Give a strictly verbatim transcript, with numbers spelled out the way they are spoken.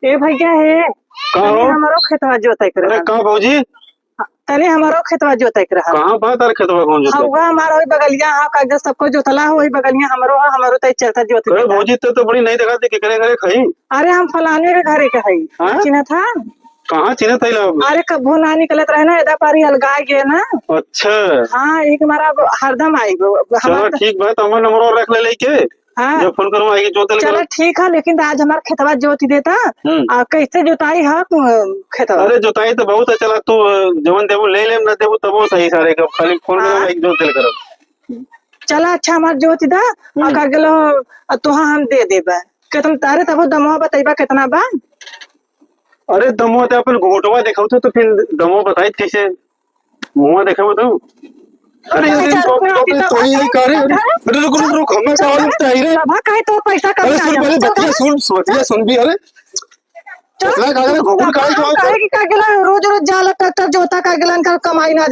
ए भैया हे, का तनी हो? हमरो खेतवा जोते के अरे रहल। का भौजी? तनी हमरो खेतवा जोते के रहल। कहाँ बा तार खेतवा, कौन जोते? हउवा हमार वही बगलिया, हाँ, का सबको जोतला हो, वही बगलिया हमरो है, हमरो तई चलता जोते अरे के। भौजी, तो, तो बड़ी नहीं देखा थी, केकरे घरे खई? अरे हम फलाने के घरे के हई। हाँ? चिन्हत है? कहाँ चिन्हत है लोग? अरे कब्बो ना निकलत रहे ना, एदा पारी अलगाए गए ना। अच्छा। हाँ, एक हमारा हरदम आई गो। चलो हमार ठीक बा, तो हमार नंबर रख ले लेके। हाँ। जब फोन करूँ, आइए, जोत देल चलो करो। ठीक है, लेकिन आज हमार खेतवा जोत देता। हम्म। आ, कैसे जोताई है, अ, खेतवा? अरे, जोताई तो बहुत है, चला तू, अ, जवन देबू ले लेम, ना देबू तबो सही सारे का, खाली फोन करो, हाँ। आइए, जोत देल करो। चला अच्छा, हमार जोत दा, हम्म। आ का गेलो, आ तोहा हम दे देबा। कितना तारे तबो दमवा बतैबा कितना बा? अरे, दमवा ते अपन घोटवा देखाऊ तो, तो फिर दमवा बताई कैसे? मुंह देखे वो तू। अरे, अरे, अरे, बाप रे, बाप रे, तो तोही नहीं कर रहे। अरे, अरे, रुक, रुक, रुक, हमें सवाल उठता है रे। बाबा, काहे तो पैसा कम अरे, सुन, आ पहले गया? बतिया सुन, बतिया सुन भी, अरे। चल। इतना कागज घुघुर काहे तो काहे की का गेला, रोज, रोज जाला ट्रैक्टर जोता का गेला, इनका कमाई ना